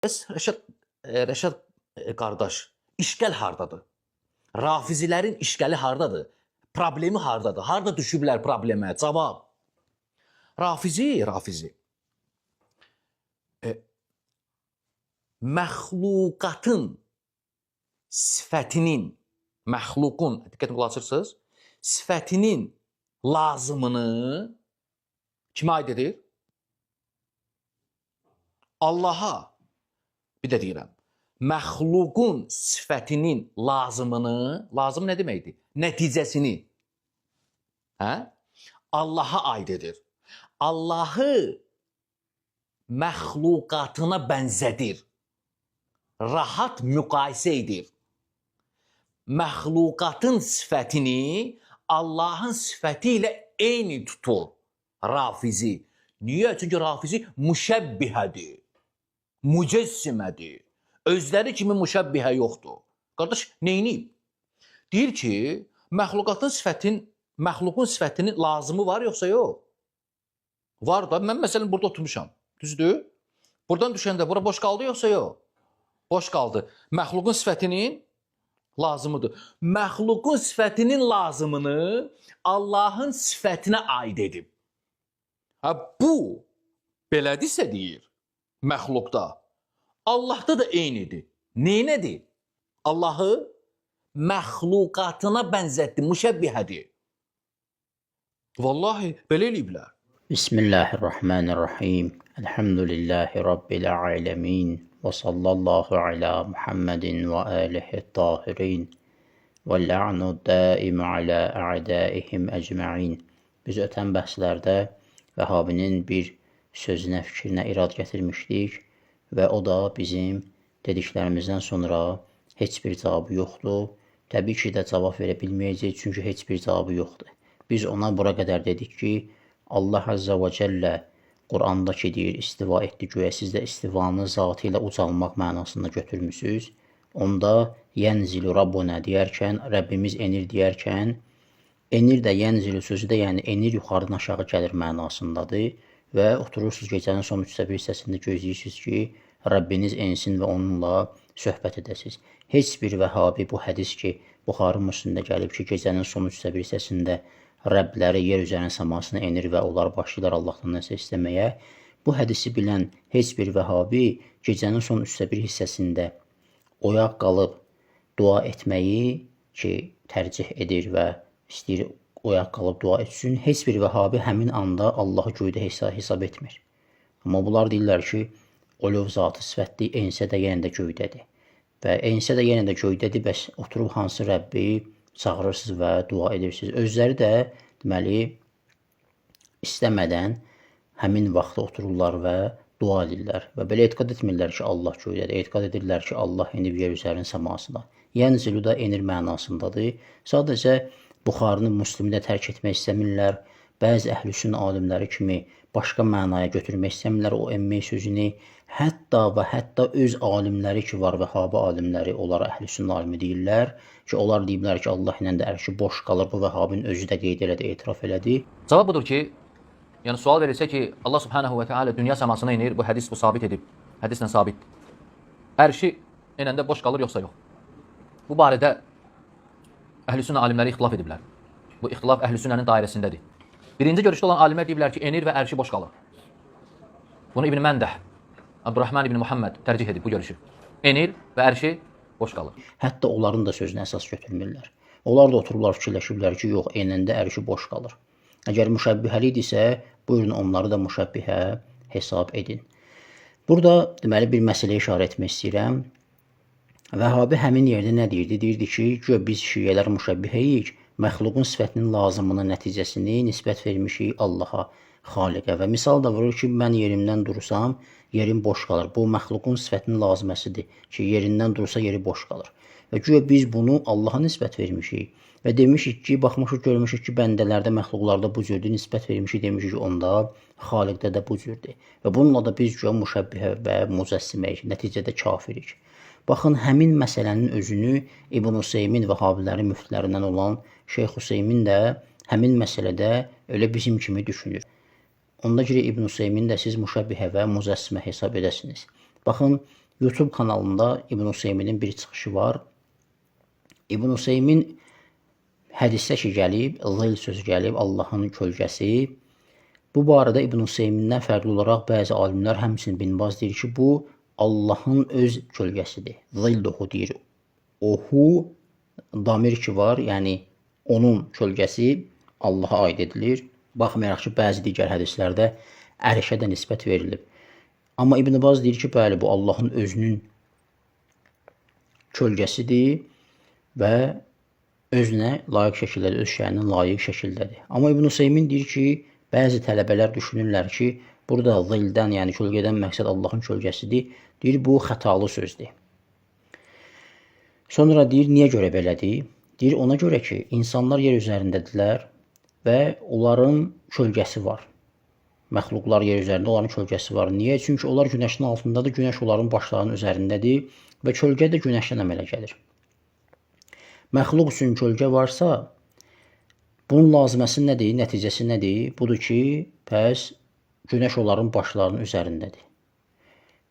Bəs Rəşad qardaş, işgəl hardadır? Rafizilərin işgəli hardadır? Problemi hardadır? Harda düşüblər problemə? Cavab. Rafizi. Məxluqatın sifətinin, məxluqun, diqqətlə qulaq asırsınız, sifətinin lazımını kimə aid edir? Allaha. Bir də deyirəm. Məxluqun sifətinin lazımını, lazım nə deməkdir? Nəticəsini. Hə? Allaha aid edir. Allahı məxluqatına bənzədir. Rahat müqayisə edir. Məxluqatın sifətini Allahın sifəti ilə eyni tutur Rafizi. Niyə? Çünki Rafizi müşəbbihədir. Mücəssimədir. Özləri kimi müşəbbihə yoxdur. Qardaş, neyniyib? Deyir ki, məxluqun sifətinin lazımı var yoxsa yox? Var da. Mən məsələn burada oturmuşam. Düzdür? Buradan düşəndə bura boş qaldı yoxsa yox? Boş qaldı. Məxluqun sifətinin lazımıdır. Məxluqun sifətinin lazımını Allahın sifətinə aid edib. Ha, bu belədirsə deyir məxluqda. Allahda da eynidir. Neynədir? Allahı məxluqatına bənzətdi, müşəbbihədir. Vallahi belə eləyiblər. Bismillahirrahmanirrahim. Elhamdülillahi Rabbil alemin. Və sallallahu ala Muhammedin və alihi tahirin. Və la'nu daimu ala a'daihim ecma'in. Biz ötən bəhslərdə Vəhabinin bir sözünə, fikrinə irad gətirmişdik və o da bizim dediklərimizdən sonra heç bir cavabı yoxdur. Təbii ki də cavab verə bilməyəcək, çünki heç bir cavabı yoxdur. Biz ona bura qədər dedik ki, Allah Azza və Cəllə Quranda ki deyir, istiva etdi göyə, siz də istivanı zatı ilə ucalmaq mənasında götürmüsünüz. Onda yənzilu Rabbuna deyərkən, Rəbbimiz enir deyərkən, enir də yənzilu sözü də, yəni enir yuxarıdan aşağı gəlir mənasındadır və oturursunuz gecənin son 3-də 1 hissəsində gözləyirsiniz ki, Rəbbiniz ensin və onunla söhbət edəsiniz. Heç bir vəhabi bu hədis ki, Buxarı Müslimdə gəlib ki, gecənin son 3-də 1 hissəsində Rəbləri yer üzərinin səmasına enir və onlar başlayırlar Allahdan nəsə istəməyə. Bu hədisi bilən heç bir vəhabi gecənin son 3-də 1 hissəsində oyaq qalıb dua etməyi ki, tərcih edir və istəyir oyaq qalıb dua etsin, heç bir vəhabi həmin anda Allahı göydə hesab etmir. Amma bunlar deyirlər ki, olov zatı sifətli ensə də yenə də göydədir. Və ensə də yenə də göydədir, bəs oturub hansı Rəbbi çağırırsınız və dua edirsiniz. Özləri də deməli istəmədən həmin vaxtda otururlar və dua edirlər. Və belə etiqad etmirlər ki, Allah göydədir. Etiqad edirlər ki, Allah enib yer üzərinin səmasına. Yənzilu da enir mənasındadır. Sadəcə Buxarını, Müslimi də tərk etmək istəmirlər. Bəzi əhl-i alimləri kimi başqa mənaya götürmək istəmirlər o enmək sözünü. Hətta və hətta öz alimləri ki var, Vəhabi alimləri, onlara əhl-i alimi deyirlər ki, onlar deyiblər ki, Allah ilə də ərşi boş qalır. Bu Vəhabinin özü də qeyd elədi, etiraf elədi. Cavab budur ki, yəni sual verilsə ki, Allah Subhanahu və Teala dünya səmasına enir, bu hədis bu sabit edib. Hədislə sabitdir. Ərşi enəndə boş qalır yoxsa yox? Bu barədə əhl-i sünnə alimləri ixtilaf ediblər. Bu ixtilaf əhl-i sünnənin dairəsindədir. Birinci görüşdə olan alimlər deyiblər ki, enir və ərşi boş qalır. Bunu İbn Məndəh, Abdurrahman İbn Muhammed tərcih edib bu görüşü. Enir və ərşi boş qalır. Hətta onların da sözünə əsas götürmürlər. Onlar da otururlar, fikirləşiblər ki, yox, enəndə ərşi boş qalır. Əgər müşəbbihəlidirsə, buyurun onları da müşəbbihə hesab edin. Burada deməli bir məsələyə işarə etmək istəyirəm. Vəhabi həmin yerdə nə deyirdi? Deyirdi ki, güya biz şiələr müşəbbihəyik, məxluqun sifətinin lazımının nəticəsini nisbət vermişik Allaha, Xaliqə və misal da vurur ki, mən yerimdən dursam, yerim boş qalır. Bu məxluqun sifətinin lazıməsidir ki, yerindən dursa yeri boş qalır. Və güya biz bunu Allaha nisbət vermişik və demişik ki, baxmışıq, görmüşük ki, bəndələrdə, məxluqlarda bu cürdür, nisbət vermişik, demişik ki, onda Xaliqdə də bu cürdür. Və bununla da biz güya müşəbbihə və mücəssiməyik, nəticədə kafirik. Baxın, həmin məsələnin özünü İbn Hüseymin Vəhabilərin müftilərindən olan Şeyx Hüseymin də həmin məsələdə elə bizim kimi düşünür. Onda görə İbn Hüseymin də siz müşəbbihə və mücəssimə hesab edəsiniz. Baxın, YouTube kanalında İbn Huseyminin bir çıxışı var. İbn Huseymin hədisdə ki gəlib, zil sözü gəlib, Allahın kölgəsi. Bu barədə İbn Huseymindən fərqli olaraq bəzi alimlər, həmçinin Bin Baz deyir ki, bu Allahın öz kölgəsidir. Zilluhu deyir. Ohu damir ki var, yəni onun kölgəsi Allaha aid edilir. Baxmayaraq ki, bəzi digər hədislərdə ərşə də nisbət verilib. Amma İbn Baz deyir ki, bəli, bu Allahın özünün kölgəsidir və özünə layiq şəkildədir, öz şəninə layiq şəkildədir. Amma İbn Hüseymin deyir ki, bəzi tələbələr düşünürlər ki, burada zildən, yəni kölgədən məqsəd Allahın kölgəsidir. Deyir, bu xətalı sözdür. Sonra deyir, niyə görə belədir? Deyir, ona görə ki, insanlar yer üzərindədirlər və onların kölgəsi var. Məxluqlar yer üzərində, onların kölgəsi var. Niyə? Çünki onlar günəşin altındadır, günəş onların başlarının üzərindədir və kölgə də günəşdən əmələ gəlir. Məxluq üçün kölgə varsa, bunun laziməsi nədir, nəticəsi nədir? Budur ki, bəs günəş onların başlarının üzərindədir.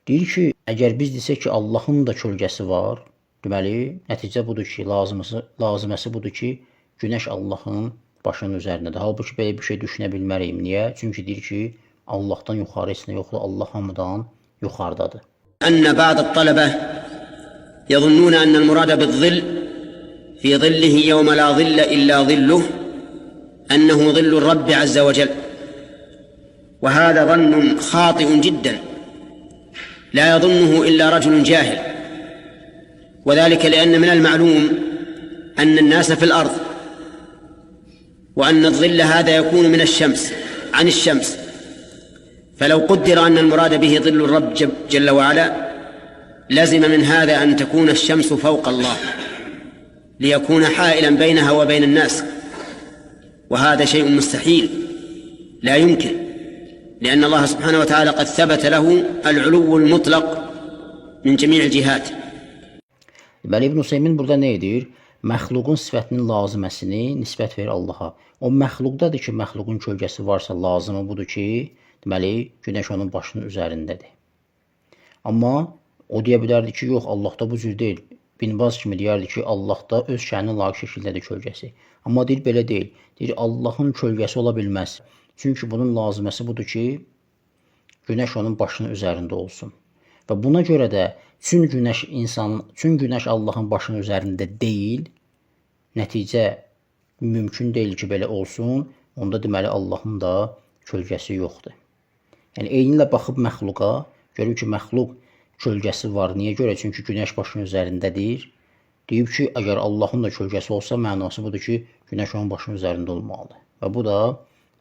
Deyir ki, əgər biz desək ki, Allahın da kölgəsi var, deməli, nəticə budur ki, laziməsi budur ki, günəş Allahın başının üzərindədir. Halbuki belə bir şey düşünə bilmərik. Niyə? Çünki deyir ki, Allahdan yuxarı heç nə yoxdur, Allah hamıdan yuxarıdadır. أن بعض الطلبة يظنون أن المراد بالظل في ظله يوم لا ظل إلا ظله أنه ظل الرب عز وجل، وهذا ظن خاطئ جدا لا يظنه إلا رجل جاهل، وذلك لأن من المعلوم أن الناس في الأرض، وأن الظل هذا يكون من الشمس عن الشمس، فلو قدر أن المراد به ظل الرب جل وعلا لزم من هذا أن تكون الشمس فوق الله ليكون حائلا بينها وبين الناس، وهذا شيء مستحيل لا يمكن، لأن الله سبحانه وتعالى قد ثبت له العلو المطلق من جميع الجهات. Deməli, İbn Hüseymin burada nə edir? Məxluqun sifətinin lazıməsini nisbət verir Allaha. O məxluqdadır ki, məxluqun kölgəsi varsa lazımı budur ki, deməli, günəş onun başının üzərindədir. Amma o deyə bilərdi ki, yox, Allahda bu cür deyil. Bin Baz kimi deyərdi ki, Allahda öz şəninə layiq şəkildədir kölgəsi. Amma deyir, belə deyil. Deyir, Allahın kölgəsi ola bilməz. Çünki bunun laziməsi budur ki, günəş onun başının üzərində olsun. Və buna görə də çün günəş Allahın başının üzərində deyil, nəticə mümkün deyil ki, belə olsun, onda deməli Allahın da kölgəsi yoxdur. Yəni eynilə baxıb məxluqa, görür ki, məxluq kölgəsi var. Niyə görə? Çünki günəş başının üzərindədir. Deyib ki, əgər Allahın da kölgəsi olsa, mənası budur ki, günəş onun başının üzərində olmalıdır. Və bu da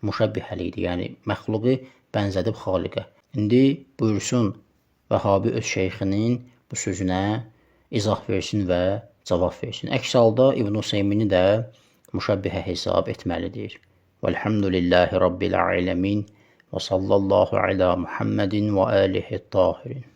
müşəbbihəlikdir. Yəni məxluqu bənzədib xaliqə. İndi buyursun Vəhabi öz şeyxinin bu sözünə izah versin və cavab versin. Əks halda İbn Hüseymini də müşəbbihə hesab etməlidir. Velhamdülillahi Rabbil aləmin və sallallahu alə Muhammedin və alihi tahirin.